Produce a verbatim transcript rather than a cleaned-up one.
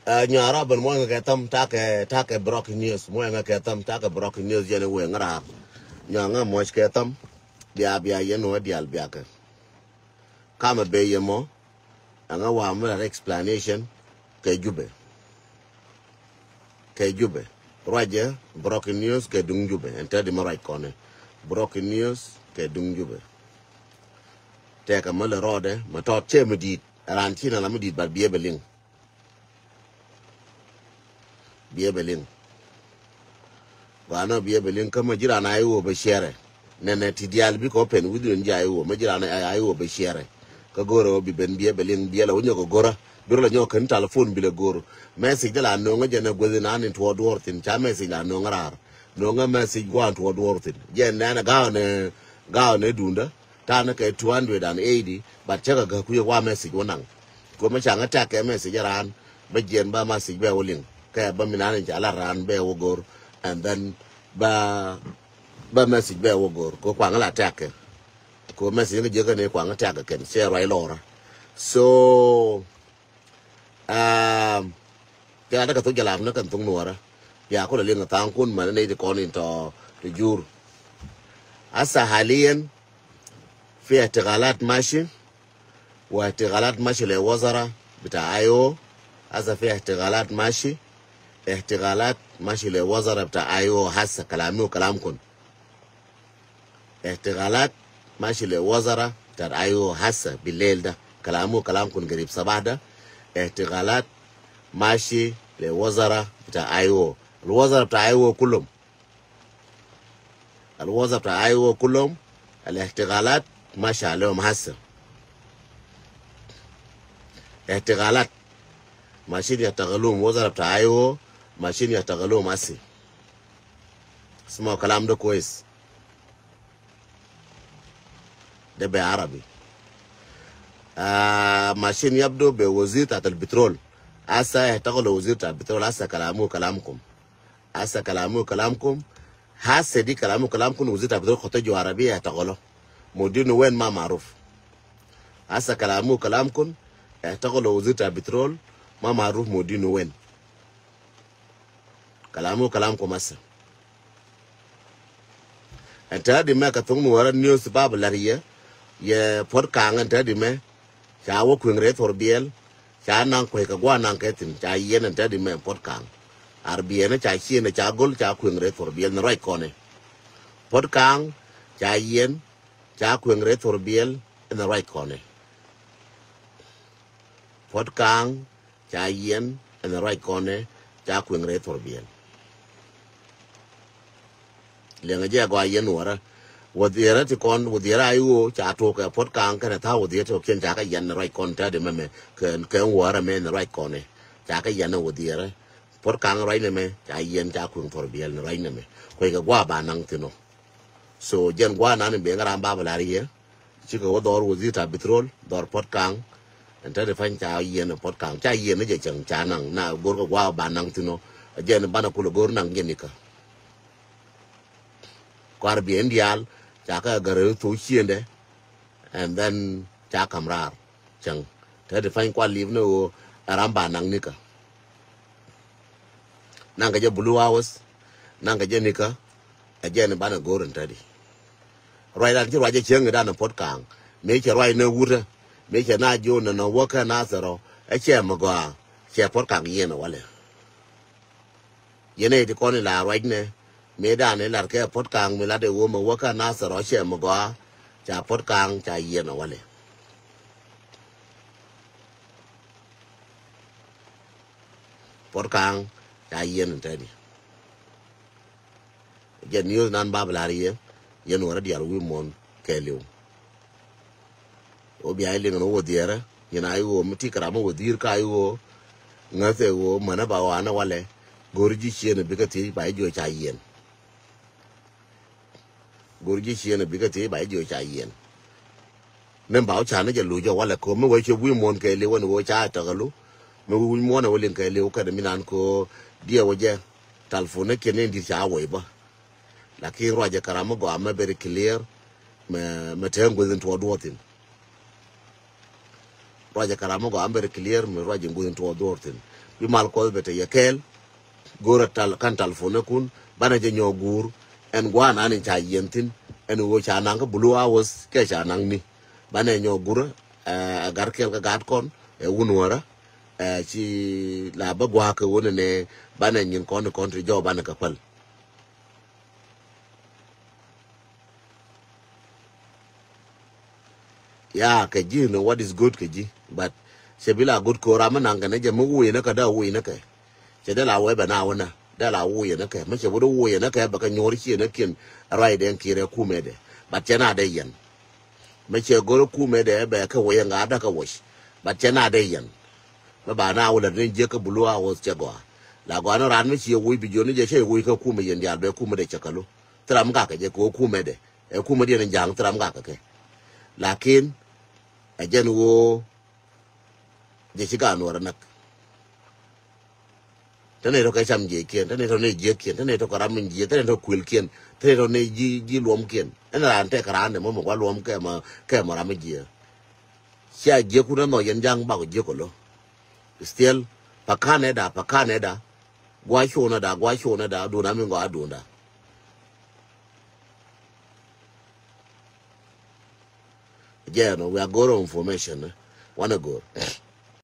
Ɛ, nyuaarä ben muɔ̱c ŋä kɛ thäm, takɛ, takɛ breaking news, muɔ̱c ŋä kɛ thäm, takɛ breaking news, yɛn i̱ wëë ŋä raar. Nyuaŋä muɔ̱c kɛ thäm, bia, bia, yɛn wä diaal biakɛ. Kamɛ bee yɛ mɔ, ɛŋä wa mi lat explanation kɛ Jubɛ. Kɛ Jubɛ. Ruacɛ breaking news kɛ duŋ Jubɛ. Ɛn te di mi ruac kɔnɛ. Breaking news kɛ duŋ Jubɛ. Tɛkɛ mi lɛ rɔɔdɛ, mi tɔt cɛ mi di̱i̱t. Ɛ raan ci na la mi di̱i̱t, but biɛ bɛ liŋ. Biɛ bɛ liŋ. Gɔaa nɔ biɛ bɛ liŋ kä ma ji̱ raan a i̱ wä bɛ share. Nɛnɛ ti diaal bikɛ open within ji̱ a i̱ wä. Ma ji̱ raan a i̱ wä bɛ share. Kä go̱rɛ wä bi ben biɛ bɛ liŋ, biɛ lɛ wä nyɔk ɛ go̱rä. Bi rɔ lɛ nyɔk kɛn telephone bi lɛ go̱r. Message dee la no̱o̱ŋä jɛn ɛ guäthi naan in tuɔɔk duɔɔr thi̱n. Ca message la no̱o̱ŋä raar. No̱o̱ŋä message gua̱a̱n tuɔɔk duɔɔr thi̱n. Jɛn nɛn ɛ ga̱a̱n ɛ, ga̱a̱n ɛ duundä. Ta̱a̱ ni kɛ two hundred and eighty, but cä kɛ gäk kui̱ ɛ wa message wä naŋ. Kuɛ mɛ ca ŋä tɛk kɛ message ɛ raan, bä jiɛn bä message bɛ wä liŋ. Kɛ bä mi naan in ca la raan bɛ wä go̱r, and then bä, bä message bɛ wä go̱r. Kuɛ kuaŋ la tɛk kɛ. Kuɛ message ŋä jiäkä ni kuaŋ tɛk kɛ kɛn, cɛ ruac lɔrä. So, Um, kɛ ɣa̱t kɛ thok jɛ lam ni kɛn thok nuɔrä. Bia kulɛ liŋ tha̱a̱ŋ kun män ni ti kɔn in tɔ ti jur. Asa haliyan fi ihtigalat mashi, wa ihtigalat mashi le wazara bita I O. Asa fi ihtigalat mashi, ihtigalat mashi le wazara bita I O hasa kalami wa kalamkun. Ihtigalat mashi le wazara bita I O hasa bilel da. Kalamu kalamkun garib sabah da. Ihtigalat mashi le wazara bita I O. Al wazara bita I O kulum. Al wazara bita I O kulum. Al ihtigalat mashi alehum hasa. Ihtigalat. Mashin yahtagalum wazara bita I O. Mashin yahtagalum hasi. Isma kalam da kwes. De be Arabi. Ah, mashin yabdo be wazir tat al petrol. Asa ihtagalo wazir tat al petrol. Asa kalamu kalamkum. Asa kalamu kalamkum. Hasa di kalamu kalamkum wazir tat al petrol koto jo Arabi ihtagalo. Modinu wen ma maruf. Asa kalamu kalamkum. Ihtagalo wazir tat al petrol ma maruf modinu wen. Kalamu kalamkum asa. Ɛn täädi mɛ kɛ thok nuɔrä news bab lar yɛ, yɛ Puɔt Kaŋ ɛn täädi mɛ, ca wä kueŋ rɛy thor biɛl, ca naŋ kuec kɛ gua̱a̱ naŋ kɛ thi̱n, ca yiɛn ɛn täädi mɛ Puɔt Kaŋ. Ar biɛn ca ciënɛ ca go̱l ca kueŋ rɛy thor biɛl ni ruac kɔnɛ. Puɔt Kaŋ ca yiɛn ca kueŋ rɛy thor biɛl ni ruac kɔnɛ. Puɔt Kaŋ ca yiɛn ɛn ruac kɔnɛ ca kueŋ rɛy thor biɛl. Liɛŋɛ jɛ gɔaa yɛn nuɔrä. Wädhiɛrä ti kɔn wädhiɛrä a i̱ ɣöö ca tuɔɔk kɛ Puɔt Kaŋ kɛnɛ tha̱a̱ wädhiɛrä ti kɔkiɛn ca kɛ yiɛn ni ruac kɔn täädi mɛmɛ kɛ, kɛ wäärä mɛ ni ruac kɔnɛ. Ca kɛ yiɛn ni wädhiɛrä. Puɔt Kaŋ ruac ni mɛ ca yiɛn ca kueŋ thor biɛl ni ruac ni mɛ. Kuec kɛ gua̱a̱ ba naŋ thi̱n ɔ. So jɛn gua̱a̱ nan in ben ram bab lar yɛ. Cikɛ wä dhɔr wazir ta bitrol, dhɔr Puɔt Kaŋ. Ɛn te di pany ca yiɛn Puɔt Kaŋ. Ca yiɛn ni jɛ cäŋ ca naŋ na go̱r kɛ gua̱a̱ ba naŋ thi̱n ɔ. Jɛn banɛ kulɛ go̱r naŋ jɛ nikä. Kuar biɛn diaal ca kɛ gär thok ciëndɛ. And then ca kam raar. Cäŋ. Te di pany kual lip ni ɣöö ɛ ram ba naŋ nikä. Naŋ kɛ jɛ blue house. Naŋ kɛ jɛ nikä. Ɛ jɛ ni banɛ go̱r in te di. Ruac dan ci ruac ɛ cieŋ dan in Puɔt Kaŋ. Mëë cɛ ruac ni wutɛ. Mëë cɛ na jion ni nɔ wäkä na thɛrɔ. Ɛ cɛ mi gɔaa. Cɛ Puɔt Kaŋ yiɛn ɛ walɛ. Yɛn ɛ ti kɔn ila ruacnɛ. Mëë dan ilat kɛ Puɔt Kaŋ mi lat ɛ wä mɛ wäkä na thɛrɔ cɛ mɛ gɔaa. Ca Puɔt Kaŋ ca yiɛn ɛ walɛ. Puɔt Kaŋ ca yiɛn in tɛni. Jɛ news nan bab lar yɛ. Yɛn wä rɛ dial wi̱i̱ muɔ̱n kɛɛliw. Wä bia iliŋ ni wä dhiɛrä. Yɛn a iwä mi ti kɛ ram mi wä dhi̱i̱r ka iwä. Ŋäth ɛ wä mänä ba wanä walɛ. Go̱r ji̱ cieen bikɛ thiec ba i̱ jiɔ ca yiɛn. Go̱r ji̱ cieen bikɛ thiec ba i̱ jiɔ ca yiɛn. Ni ba wä ca ni jɛ luc jɛ walɛ ko̱ mi wä ciɛ wi̱i̱ muɔ̱n kɛɛliw wä ni wä ca tɛk alu. Mi wi̱i̱ muɔ̱n ɛ wä liŋ kɛɛliw kɛn mi nan ko̱ diɛ wä jɛ. Talfon ni kiɛn ni di̱t ca wä i̱ bä. Lakin ruacɛ kɛ ram mi gɔaa mɛ very clear. Mɛ, mɛ te ŋueth in tuɔɔk duɔɔk thi̱n. Ruacɛ kɛ ram mi gɔaa very clear mi ruacɛ guth in tuɔɔk dhuɔr thin. Bi mal Kuɔth bɛ te yɛ kɛɛl. Go̱o̱rɛ tal kan telephone kun banɛ jɛ nyɔk guur. Ɛn gua̱a̱n an in ca yiɛn thin ɛn ɣöö ca naŋ kä blue hours kɛ ca naŋ ni. Banɛ nyɔk guur ɛ agar kɛɛl kä gaat kɔn ɛ wun wärä. Ɛ ci la bä gua̱a̱k kɛ ɣöö nɛ nɛ banɛ nyin kɔn ni kɔn ti jɔw banɛ kɛ päl. Ya kɛ ji̱ ni what is good kɛ ji̱, but cɛ bi la good kɛ ram mi naŋ kɛ ni jɛ mi wuy ni kɛ dee wuy ni kɛ. Cɛ dee la wee bɛ na wä na dee la wuy ni kɛ mi cɛ wä dee wuy ni kɛ bɛ kɛ nyuɔr ci ni kiɛn ruac dee kiɛn ɛ kumɛ dee, but cɛ na dee yɛn. Mi cɛ go̱r kumɛ dee bɛ kɛ wuy ŋa dee kɛ wuc, but cɛ na dee yɛn. Mi ba na wä lɛ ni jiɛ kɛ blue hours cɛ gɔaa. La gɔaa ni ran mi ci wuy bi jiɔni jɛ cɛ wuy kɛ kumɛ yɛn diaal bɛ kumɛ dee cɛ kɛ lo. Thil ram gakɛ jɛ kɛ wä kumɛ dee. Ɛ kumɛ diɛn in ja̱a̱ŋ thil ram gakɛ kɛ. Lakin ɛ jɛn ɣöö jɛ ci gaan wä rɛ näk. Te nɛy tɔ̱ kɛ cam jiɛckiɛn, te nɛy tɔ̱ nɛy jiäkkiɛn, te nɛy tɔ̱ kɛ ram in jiäk, te nɛy tɔ̱ kuëlkiɛn, te nɛy tɔ̱ nɛy ji̱ ji̱ luɔmkiɛn. Ɛn raan tɛk raan dɛ mɔ mɛ gua luɔm kɛ mɛ kɛ mɛ ram in jiäk. Cia jiäk kun ɛn nhɔk yɛn ja̱a̱ŋ bak jiäk kɛ lo. Still pa kanɛ da pa kanɛ da. Gua cuɔnɛ da gua cuɔnɛ da dun ami gɔaa dun da. Jɛn ɔ wiak go̱r ɔ information ɛ wanɛ go̱r.